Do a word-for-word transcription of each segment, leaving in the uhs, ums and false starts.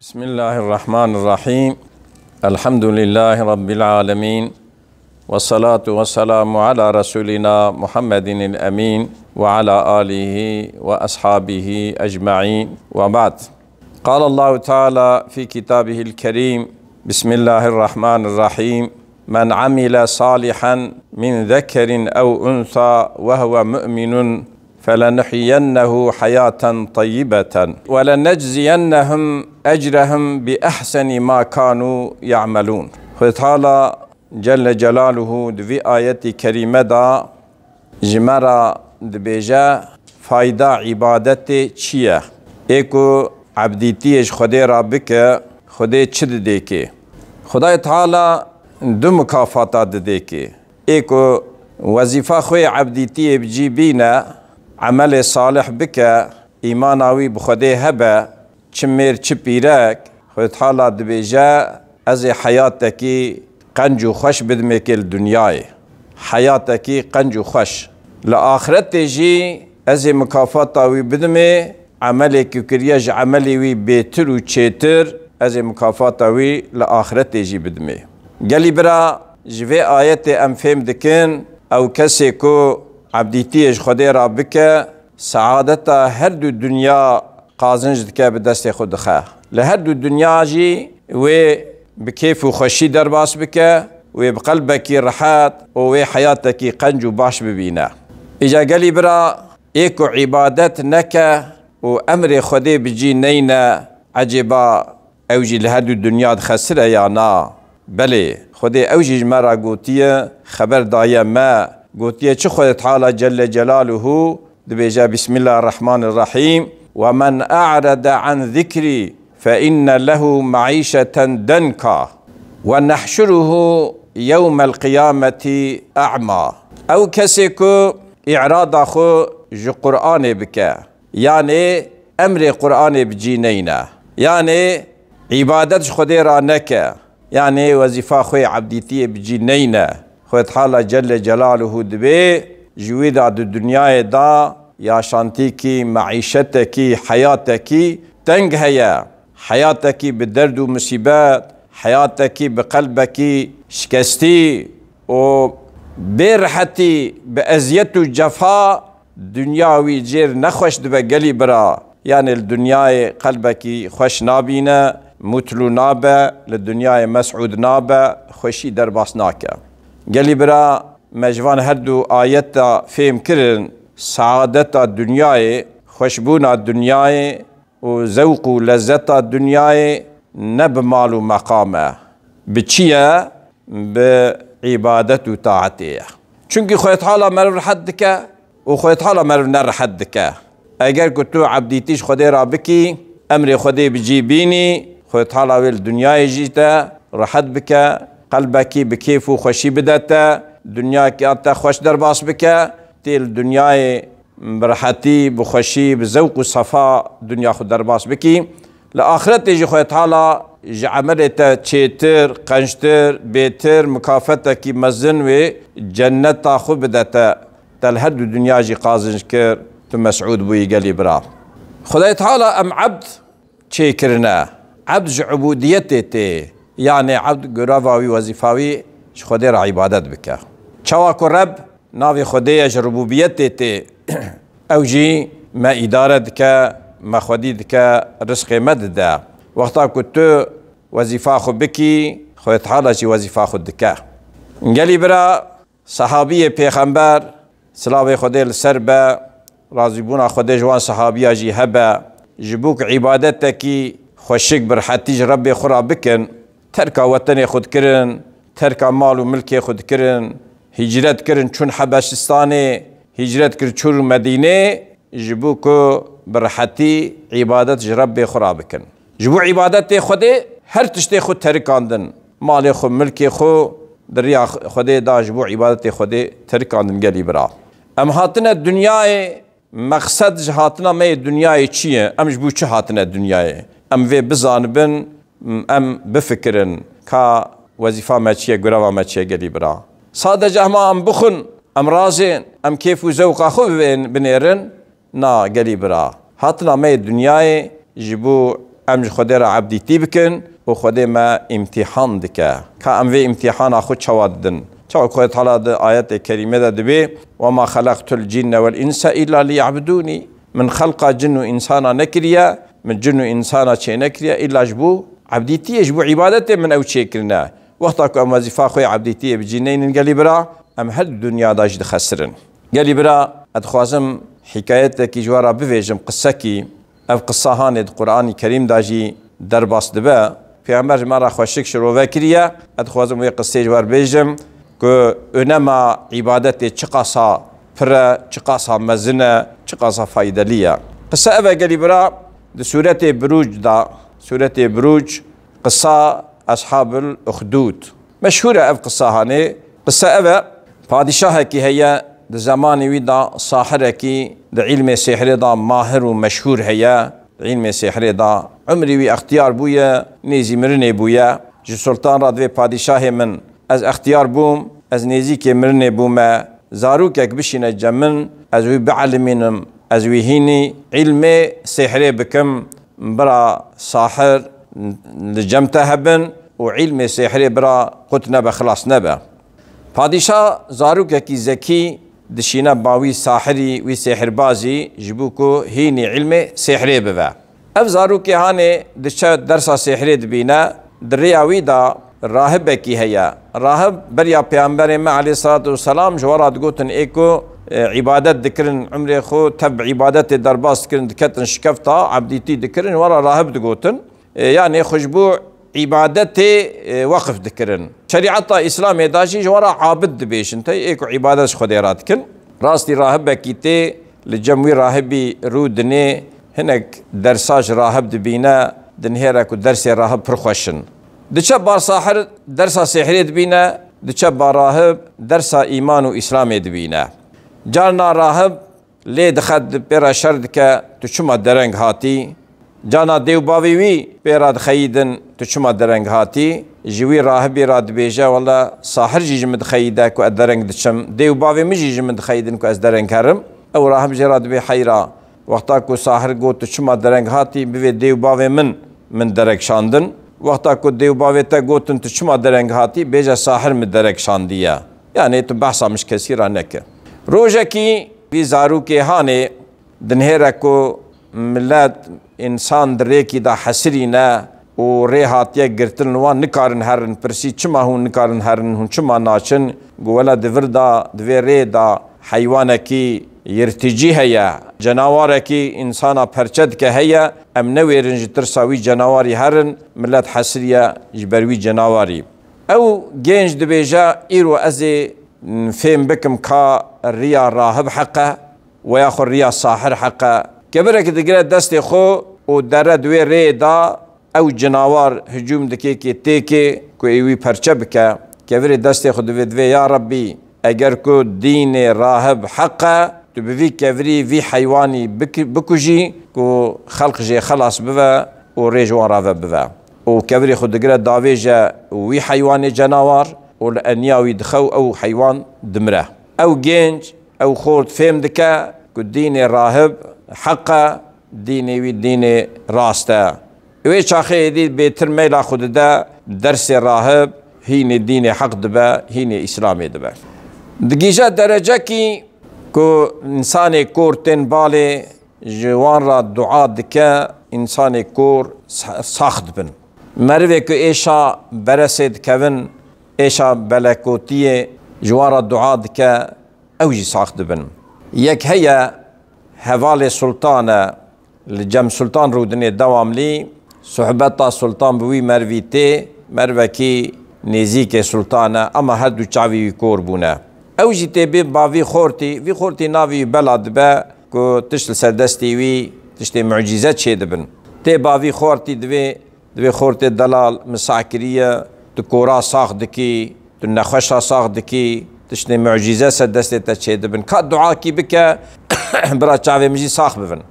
بسم الله الرحمن الرحيم. الحمد لله رب العالمين. والصلاة والسلام على رسولنا محمد الأمين وعلى آله وأصحابه أجمعين. وبعد. قال الله تعالى في كتابه الكريم: بسم الله الرحمن الرحيم: من عمل صالحا من ذكر أو أنثى وهو مؤمن فلنحيينه حياة طيبة ولنجزينهم أجرهم بأحسن ما كانوا يعملون. Xwedê Teala Celle Celaluhu di vî ayetî kerîme de ji me re dibêje, fayda îbadetê çi ye? Ê ku ebdîtiyê ji Xwedê re bike, Xwedê çi didê kê? Xwedayê Teala du mukafata didê kê. Ê ku wezîfa xwe yê ebdîtiyê bi cî bîne, emelê salih bike, îmana wî bi Xwedê hebe, çi mêr çi pîrek, Xwedê Teala dibêje, ez ê heyatekî qenc û xweş bidimê kê li dinyayê. Heyatekî qenc û xweş. Li axretê jî ez ê mukafata wî bidimê, emelê ku kiriye ji emelê wî bêtir û çêtir, ez ê mukafata wî li axretê jî bidimê. Gelî bira, ji vê ayetê em fêm dikin, ew kesê ku ebdîtiyê ji Xwedê re bike, saadeta her du dinya qazinc dike, bi destê xwe dixe. Li her du dinya jî wê bi kêf û xweşî derbas bike, wê bi qelbekî rehet û wê heyatekî qenc û baş bibîne. Îca gelî bira, ê ku îbadet neke û emrê Xwedê bi cî neyne, ecêba ew jî li her du dinya dixesire ya na? Belê, Xwedê ew jî ji me re gotiye, xeber daye me. Gotiye çi Xwedê Teala Celle Celaluhu? Dibêje, Bismillahirrahmanirrahîm: "Ve men a'rede an zikrî fe inne lehu me'îşeten denka ve nehşuruhu yewmel qiyameti a'ma." Ew kesê ku î'rada xwe ji Qur'anê bike, yanê emrê Qur'anê bi cî neyne, yanê îbadet ji Xwedê re neke, yanê wezîfa xwe yê ebdîtiyê bi cî neyne, Xwedê Teala Celle Celaluhu dibê ji wî de di dinyayê de yaşantîkî, meîşetekî, heyatekî teng heye. Heyatekî bi derd û musîbet, heyatekî bi qelbekî şikestî û bê rehetî, bi eziyet û cefa dinya wî jêr nexweş dibe gelî bira. Yanê li dinyayê qelbekî xweş nabîne, mutlu nabe, li dinyayê mesûd nabe, xweşî derbas nake. Gelî bira, me ji van her du ayeta fêm kirin, saadeta dinyayê, xweşbûna dinyayê û zewq û lezzeta dinyayê ne bi mal û meqam e. Bi çi ye? Bi îbadet û taetê ye. Çunkî Xwedê Teala meriv rehet dike û Xwedê Teala meriv ne rehet dike. Eger ku tu ebdîtî ji Xwedê re bikî, emrê Xwedê bi cî bînî, Xwedê Teala wê li dinyayê jî te rehet bike, qelbekî bi kêf û xweşî bide te, dinyayeke te xweş derbas bike, tê li dinyayê bi rehetî, bi xweşî, bi zewq û sefa dinya xwe derbas bikî. Li axretê jî Xwedê Teala ji emelê te çêtir, qenctir, bêtir, mukafetekî mezin wê cenneta xwe bide te. Te li her du dinya jî qazinc kir, tu mesûd bûyî gelî bira. Xwedayê Teala em ebd çêkirine. Ebd ji ubûdiyetê tê. Yanê ebd göreva wî, wezîfa wî ji Xwedê re îbadet bike. Çawa ku Reb navê Xwedê ye, ji rubûbiyetê tê. Ew jî me îdare dike, me xwedî dike, rizqê me dide. Wexta ku tu wezîfa xwe bikî, Xwedê Teala jî wezîfa xwe dike. Gelî bira, Sehabiyê Pêxember, silavê Xwedê li ser be, razîbûna Xwedê ji wan sehabiya jî hebe, ji bo ku îbadetekî xweşik bi rehetî ji Rebbê xwe re bikin, terka wetenê xwe dikirin, terka mal û milkê xwe dikirin, hîcret kirin, çûn Hebeşistanê, hîcret kir, çûn Medînê, ji bo ku bi rehetî îbadet ji Rebbê xwe re bikin. Ji bo îbadetê Xwedê her tiştê xwe terikandin. Malê xwe, milkê xwe di riya Xwedê da ji bo îbadetê Xwedê terikandin gelî bira. Em hatine dinyayê, mexsed ji hatina me yê dinyayê çi ye? Em ji bo çi hatine dinyayê? Em vê bizanibin, em bifikirin ka wezîfa me çi ye, gureva me çi ye gelî bira. Sadece hema em bixwin, em razên, em kêf û zewqa xwe bibên-, binêrin, Na gelî bira, hatina me yê dinyayê ji bo Em ji Xwedê re ebdîtî bikin û Xwedê me îmtîhan dike. Ka em vê îmtîhana xwe çawa didin? Çawa ku Xwedê Teala di ayetê kerîme de dibê, "Wema xelaqtul cinne vel insa illa liyabudûnî." Min xelqa cin û însana nekiriye, min cin û însana çênekiriye, îlla ji bo ebdîtiyê, ji bo îbadetê min ew çêkirine. Wexta ku em wezîfa xwe yê ebdîtiyê bi cî neynin gelî bira, em her di dinya de jî dixesirin. Gelî bira, ez dixwazim hîkayetekî ji we re bivêjim, qisekî. Ev qisa hanê di Quranî Kerîm de jî derbas dibe. Pêxember ji me re xweşik şirove kiriye. Ez dixwazim wê qisê ji we re bêjim ku önema îbadetê çiqasa pir e, çiqasa mezin e, çiqasa faydelî ye. Qise ev e gelî bira, di sûretê Birûc de, sûretê Birûc, qisa Eshabul Uxdûd. Meşhûr e ev qisa hanê. Qise ev e, padîşahekî heye, di zemanê wî de sahirekî di îlmê sêhrê de mahir û meşhûr heye. Di îlmê sêhrê de umrî wî extiyar bûye, nêzî mirinê bûye. Ji sultan re divê, "Padîşahê min, ez extiyar bûm, ez nêzîkê mirinê bûme. Zarokek bişîne cem min, ez wî bielimînim, ez wî hînî îlmê sêhrê bikim." Bira sahir li cem te hebin û îlmê sêhrê bira qut nebe, xilas nebe. Padîşah zarokekî zekî dişîne ba wî sahirî, wî sêhirbazî, ji bo ku hînî îlmê sêhrê bive. Ev zarokê hanê diçe dersa sêhrê dibîne, di rêya wî de rahibekî heye. Rahib beriya Pêxemberê me aleyhissalatu vesselam ji we re digotin, ê ku, e, îbadet dikirin, umrê xwe tev bi îbadetê derbas dikirin, diketin şikefta, ebdîtî dikirin, ji we re rahib digotin. E, yanê xwe ji bo îbadetê, e, weqf dikirin. Şerîeta Îslamê de jî ji we re abid dibêjin, tey ê ku îbadet ji Xwedê re dikin. Rastî rahibekî tê, li cem wî rahibî rû dinê, hinek dersa ji rahib dibîne, dinihêre ku dersê rahib pir xweş in. Diçe ba sahir dersa sêhrê dibîne, diçe ba rahib dersa îman û Îslamê dibîne. Carna rahib lê dixe, di pê re şer dike, "Tu çima dereng hatî?" Carna dê û bavê wî pê re dixeyidin, "Tu çima dereng hatî?" Ji wî rahibî re dibêje, "Wele sahir jî ji min dixeyide ku ez dereng diçim. Dê û bavê min jî ji min dixeyidin ku ez dereng herim." Ew rahib jê re dibê heyra. Wexta ku sahir got, "Tu çima dereng hatî?" Bivê dê û bavê min min derek şandin. Wexta ku dê û bavê te gotin, "Tu çima dereng hatî?" Bêje, "Sahir min derek şandiye." Yanê tu behsa min ji kesî re neke. Rojekî vî zarokê hanê dinihêre ku milet, însan di rêkî de hesirîne û rê hatiye girtin, li wan nikarin herin. Pirsî, "Çima hûn nikarin herin? Hûn çima naçin?" Got, "Wele di vir de, di vê rê de heywanekî yirticî heye, cenawarekî însana perçe dike heye, em newêrin ji tirsa wî cenawarî herin, milet hesiriye ji ber wî cenawarî." Ew genc dibêje, "Îro ez ê, m, fêm bikim ka riya rahib heq e, weya xwe riya sahir heq e." Kevirek digire destê xwe û dere di wê rêyê de, ew cinawar hicûm dike kê têkê ku ê wî perçe bike. Kevirê destê xwe divê, divê, "Ya Rebbî, eger ku dînê rahib heq e, tu bi vî kevirî vî heywanî bik-, bikujî ku xelq jê xelas bive û rê ji wan re ve bive." Û kevirê xwe digire davêje wî heywanê cenawar û li eniya wî dixe û ew heywan dimire. Ew genc, ew xort fêm dike ku dînê rahib heq e, dînê wî dînê rast e. Wê çaxê êdî bêtir meyla xwe dide dersê rahib, hînê dînê heq dibe, hînê Îslamê dibe. Digihîje derecekî ku însanê kor tên balê, ji wan re dua dike, însanê kor sa-, sax dibin. Merivê ku êşa beresê dikevin, êşa belekotiyê, ji wan re dua dike, ew jî sax dibin. Yek heye, hevalê sultan e, li cem sultan rûdinê dewamlî, sohbeta sultan bi wî mervî tê, mervekî nêzîkê sultan e, ama her du çavî wî kor bûne. Ew jî tê bê ba vî xortî, vî xortî navê wî Bela dibe ku tişt li ser destê wî, tiştê mucîze çêdibin. Tê ba vî xortî divê Divê xortê delal, min sah kiriye, tu kora sax dikî, tu nexweşa sax dikî, tiştê mucîze ser destê te çêdibin. Ka duakî bike, bira çavê min jî sax bibin.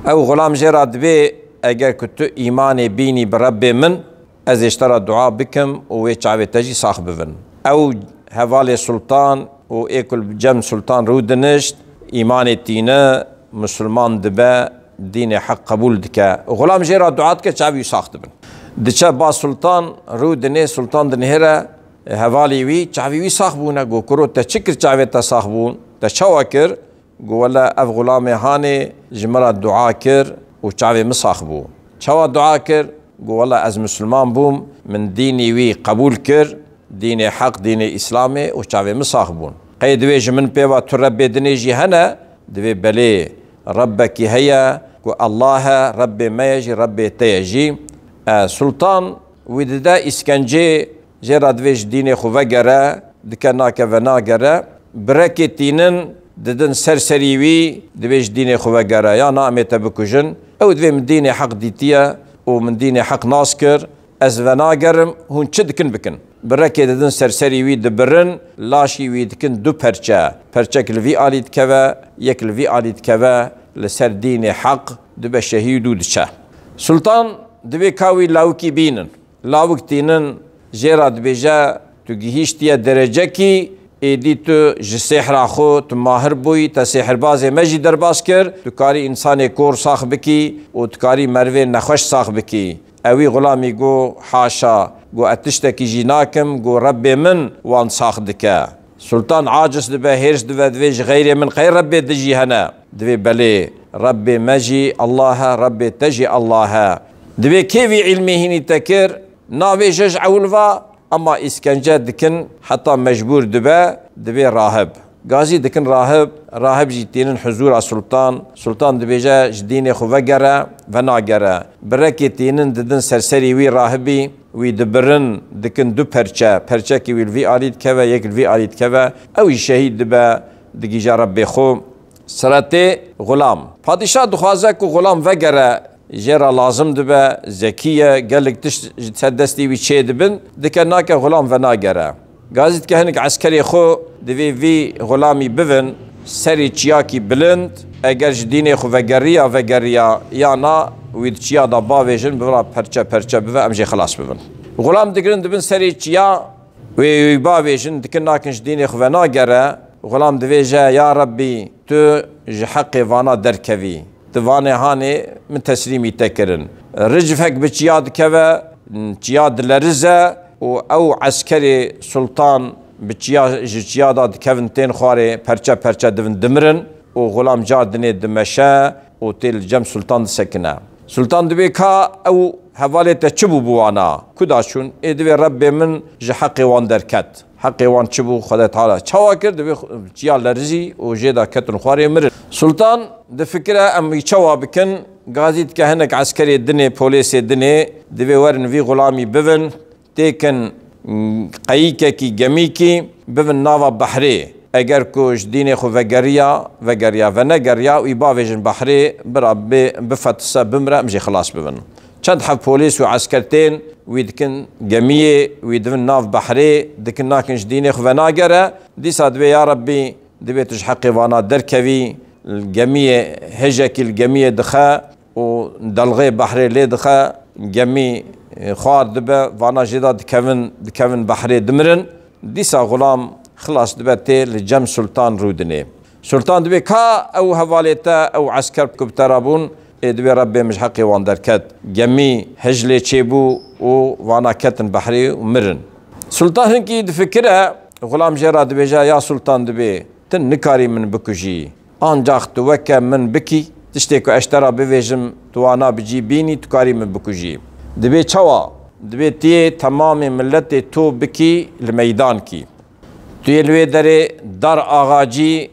Ew xulam jê re dibê, eger ku tu îmanê bînî bi Rebbê min, ez ê ji te re dua bikim û wê çavê te jî sax bibin. Ew hevalê sultan û ê ku li cem sultan rûdinişt, îmanê tîne, musulman dibe, dînê heq qebûl dike. Xulam jê re dua dike, çavî wî sax dibin. Diçe ba Sultan, rû dinê, Sultan dinihêre hevalê wî, çavî wî sax bûne. Go, kuro, te çi kir çavê te sax bûn? Te çawa kir? Go, wele ev xulamê hanê ji min re dua kir û çavê min sax bû. Çawa dua kir? Go, wele ez misilman bûm, min dînî wî qebûl kir, dînê heq, dînê Îslamê û çavê min sax bûn. Qey divê ji min pê ve tu Rebbê dinê jî hene? Divê belê, Rebbekî heye ku Allah e, Rebbê me ye jî, Rebbê te ye jî. E, Sultan wî dide îskencê, jê re divê ji dînê xwe vegere, dike nake venagere. Birekê tînin didin ser serî wî, divê ji dînê xwe vegere, ya na em ê te bikujin. Ew divê min dînê heq dîtiye û min dînê heq nas kir. Ez venagerim, hûn çi dikin bikin. Birekê didin ser serî wî dibirin, laşî wî dikin du perçe. Perçek li vî alî dikeve, yek li vî alî dikeve, li ser dînê heq dibe şehîd û diçe. Sultan divê ka wî lawikî bînin. Lawik tînin, jê re dibêje, tu gihîştiye derecekî, êdî tu ji sêhra xwe, tu mahir bûyî, te sêhirbazê me jî derbas kir, tu karî însanê kor sax bikî û tu karî merivê nexweş sax bikî. Ewî xulamî got, haşa, got, ez tiştekî jî nakim, got, Rebbê min wan sax dike. Sultan aciz dibe, hêrs dibe, divê ji xeyrê min qey Rebbê dijî hene? Divê belê, Rebbê me jî Allah e, Rebbê te jî Allah e. Divê kê vî îlmê hînî te kir? Navê je ji ewil va, ema îskence dikin, heta mecbûr dibe, dibê rahib. Gazî dikin rahib, rahib jî tînin huzûra sultan. Sultan dibêje, ji dînê xwe vegere, venagere. Birekê tînin didin ser serî wî rahibî, wî dibirin, dikin du perçe. Perçekî wî li vî alî dikeve, yek li vî alî dikeve. Ew jî şehîd dibe, digihîje Rebbê xwe. Siretê xulam. Padîşah dixwaze ku xulam vegere, jê re lazim dibe, zekî ye, gelek tişt ji ser destê wî çê dibin, dike nake xulam venagere. Gazî dike hinek eskerê xwe, divê vî xulamî bivin serê çiyakî bilind, eger ji dînê xwe vegeriya, vegeriya ya na, wî di çiya de bavêjin, bi vira perçe perçe bive, em jê xilas bibin. Xulam digirin dibin serê çiya, wê wî bavêjin, dikin nakin ji dînê xwe venagere, xulam divêje, ya Rebbî, tu ji heqê vana derkevî. Di vanê hanê min teslîmî te kirin. Ricfek bi çiya dikeve, çiya dilerize û ew eskerê sultan bi çiya, ji çiya de dikevin tên xwarê, perçe perçe dibin dimirin û xulam car dinê dimeşe û tê li cem sultan disekine. Sultan dibê ka ew hevalê te çi bû bi wana? Ku da çûn? Ê divê Rebbê min ji heqê wan derket. Heqê wan çi bû? Xwedê Teala çawa kir? Divê xu-, çiya lerizî û jê de ketin xwarê mirin. Sultan difikire, em wî çawa bikin? Gazî dike hinek eskerê dinê, polêsê dinê, divê werin vî xulamî bivin, têkin, mm, qeyîkekî, gemîkî, bivin nava behrê. Eger ku ji dînê xwe vegeriya, vegeriya, venegeriya, wî bavêjin behrê, bira bê, bifetise, bimre, em jê xilas bibin. Çend heb polîs û esker tên, wî dikin gemiyê, wî divin nav behrê, dikin nakin ji dînê xwe venagere. Dîsa divê, ya Rebbî, divê tu ji heqê vana derkevî, li gemiyê hejekî li gemiyê dixe û delxê behrê lê dixe, gemî, e, xwar dibe, vana jê de dikevin, dikevin behrê dimirin. Dîsa xulam xilas dibe tê li cem sultan rûdinê. Sultan dibê ka ew hevalê te, ew esker ku bi te re bûn, ê dibê Rebbê min ji heqê wan derket. Gemî hij lê çêbû û vana ketin behrê û mirin. Sultan hinkî difikire, xulam jê re dibêje, ya sultan, dibê tu nikarî min bikujî. Ancax tu weke min bikî, tiştê ku ez te re bivêjim, tu wana bi cî bînî, tu karî min bikujî. Dibê çawa? Dibê tu yê temamê miletê to bikî li meydan kî. Tu yê li wê derê dar axacî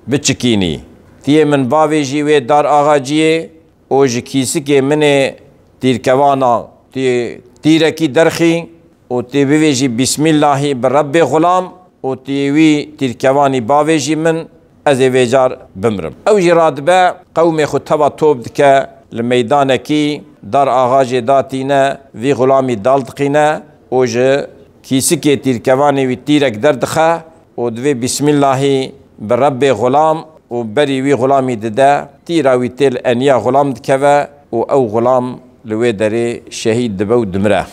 biçikînî. Tu yê min bavêjî wê dar axaciyê û ji kîsikê min ê tîrkevana tu yê tîrekî derxî û tu yê bivêjî, Bismillahî bi Rebbê xulam û tu yê wî tîrkevanî bavêjî min, ez ê vê car bimrim. Ew jî radibe, qewmê xwe teva top dike li meydanekî, dar axacê datîne, vî xulamî dal diqîne û ji kîsikê tîrkevanê wî tîrek derdixe û divê Bismillahî bi Rebbê xulam û berî wî xulamî dide, tîra wî tê li eniya xulam dikeve û ew xulam li wê derê şehîd dibe û dimire.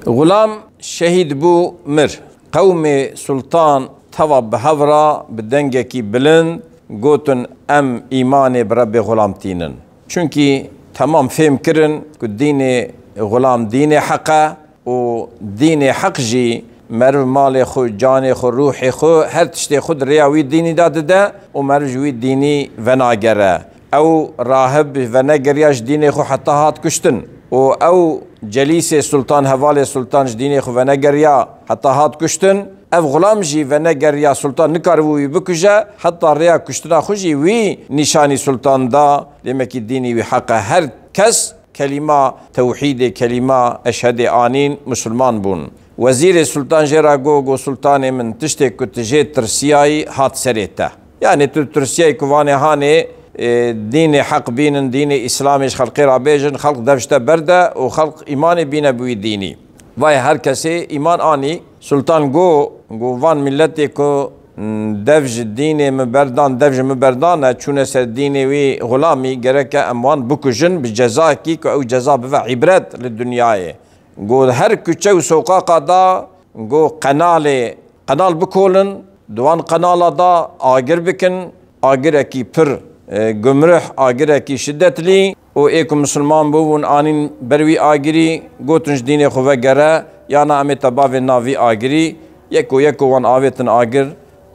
Xulam şehîd bû, mir. Qewmê sultan teva bi hev re bi dengekî bilind gotin, em îmanê bi Rebbê xulam tînin. Çunkî temam fêm kirin ku dînê xulam dînê heq e û dînê heq jî meriv malê xwe, canê xwe, ruhê xwe, her tiştê xwe di rêya wî dînî de dide û meriv ji wî dînî venagere. Ew rahib venegeriya ji dînê xwe heta hat kuştin û ew celîsê sultan, hevalê sultan ji dînê xwe venegeriya heta hat kuştin. Ev xulam jî venegeriya sultan, nikaribû wî bikuje, heta rêya kuştina xwe jî wî nîşanî sultan da, demekî dînî wî heq e. Her kes kelîma tewhîdê, kelîma eşhedê anîn, musulman bûn. Wezîrê sultan jê re got, got, Sultanê min, tiştê ku tu jê tirsiyayî hat serê te. Yanî tu tirsiyayî ku vanê hanê, e, dînê heq bînin, dînê Îslamê ji xelkê re bêjin, xelk dev ji te berde û xelk îmanê bîne bi wî dînî. Vay her kesê îman anî. Sultan got, got, van miletê ku, mm, dev ji dînê min berdan, dev ji min berdan e, çûne ser dînê wî xulamî, gereke em wan bikujin bi cezayekî ku ew ceza bibe îbret li dinyayê. Got, her kuçe û soqaqa da, got, qenalê, qenal bikolin, di wan qenala da agir bikin, agirekî pir, e, gumrih, agirekî şidetlî û ê ku misilman bûbûn anîn ber wî agirî, gotin ji dînê xwe vegere, yana em ê te bavên nav vî agirî, yeko yeko wan avêtin agir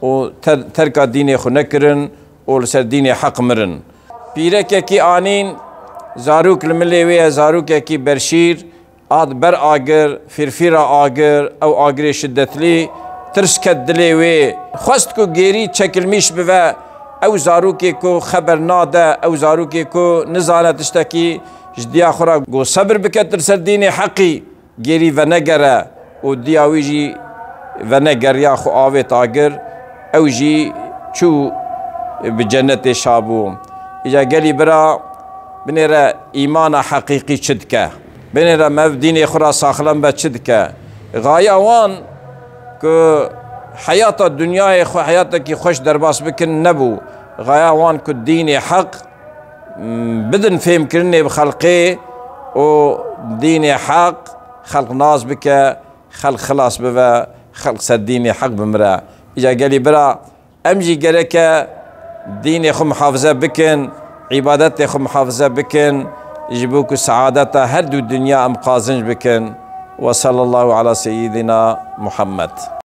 û ter-, terka dînê xwe nekirin û li ser dînê heq mirin. Pîrekekî anîn, zarok li milê wê ye, zarokekî berşîr, hat ber agir, fîrfîra agir, ew agirê şidetlî, tirs ket dilê wê. Xwest ku gêrî çekilmîş bive, ew zarokê ku xeber nade, ew zarokê ku nizane tiştekî ji diya xwe re, got, sebir bike, tu li ser dînê heqî, gêrî venegere û diya wî jî venegeriya, xwe avêt agir, ew jî çû bi cenetê şa bû. Îca gelî bira, binêre îmana heqîqî çi dike? Binêre me dînê xwe re saxlem be çi dike? Xaya wan ku heyata dinyayê xwe heyatekî xweş derbas bikin nebû. Xaya wan ku dînê heq, m, bidin fêmkirinê bi xelqê û dînê heq xelq nas bike, xelq xilas bibe, xelq ser dînê heq bimire. Îca gelî bira, em jî gereke dînê xwe mihafize bikin, îbadetê xwe mihafize bikin, ji bo ku seadeta her du dinya em qazinc bikin. Ve sallallahu ala seyyidina Muhammed.